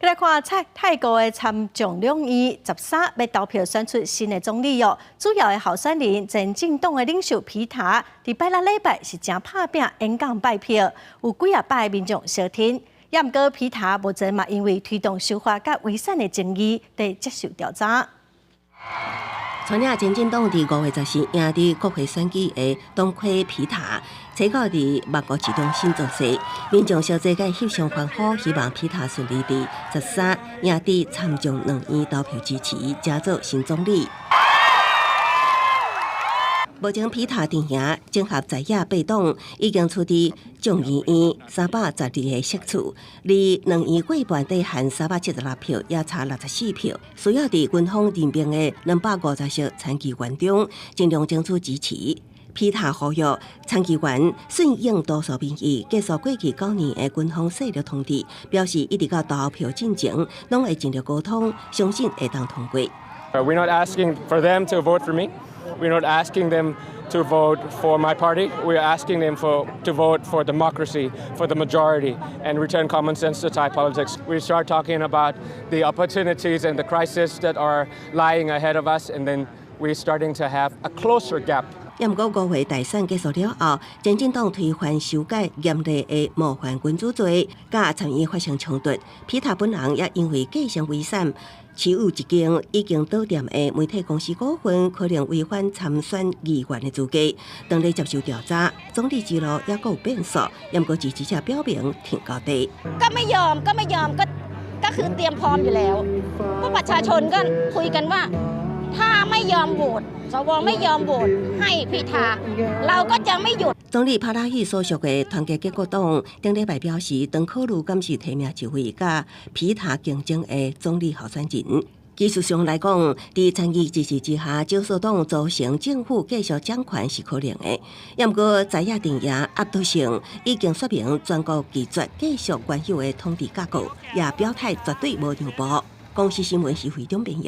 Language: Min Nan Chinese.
來看泰泰國的參眾兩院十三欲投票選出新的總理哦。主要的候選人前進黨的領袖皮塔，佇拜六禮拜是誠拍拚演講拜票，有幾仔百个民眾相挺。也毋過皮塔目前嘛因為推動修法佮遺產的爭議，佇接受調查。帶領前進黨佇5月14贏佇國會選舉的黨魁皮塔，初九佇曼谷市中心造勢，民眾相濟共翕相歡呼，希望皮塔順利佇十三贏佇參眾兩院投票支持，成做新總理。目前皮塔陣營整合在野八黨，已經取得眾議院312個席次，離兩院過半底限376票，也差64票。需要佇軍方任命的250席參議員中，盡量爭取支持。皮塔呼籲參議員順應多數民意，結束過去9年的軍方勢力統治，表示一直到投票進前，攏會盡力溝通，相信會當通過。 We're not asking for them to vote for me. We're not asking them to vote for my party. We're asking them to vote for democracy, for the majority, and return common sense to Thai politics. We start talking about the opportunities and the crisis that are lying ahead of us, and then we're starting to have a closer gap. 也毋過五月大選結束了後，前進黨推翻修改嚴厲的冒犯君主罪，佮參議院發生衝突。皮塔本人也因為繼承遺產，持有一間已經倒店的媒體公司股份，可能違反參選議員的資格，當咧接受調查。總理之路也閣有變數，也毋過支持者表明挺到底。 ก็ไม่ยอมก็ไม่ยอมก็ก็คือเตรียมพร้อมอยู่แล้วเพราะประชาชนก็คุยกันว่าถ้าไม่ยอมโหวตสวไม่ยอมโหวตให้พิธาเราก็จะไม่หยุด 總理帕拉希所屬的團結結果黨頂禮拜表示，當考慮敢是提名一位佮皮塔競爭的總理候選人。技術上來講，佇參議支持之下，少數黨組成政府繼續掌權是可能的。也毋過在野陣營壓倒性已經說明全國拒絕繼續原有的統治架構，也表態絕對無讓步。公視新聞是會長編譯。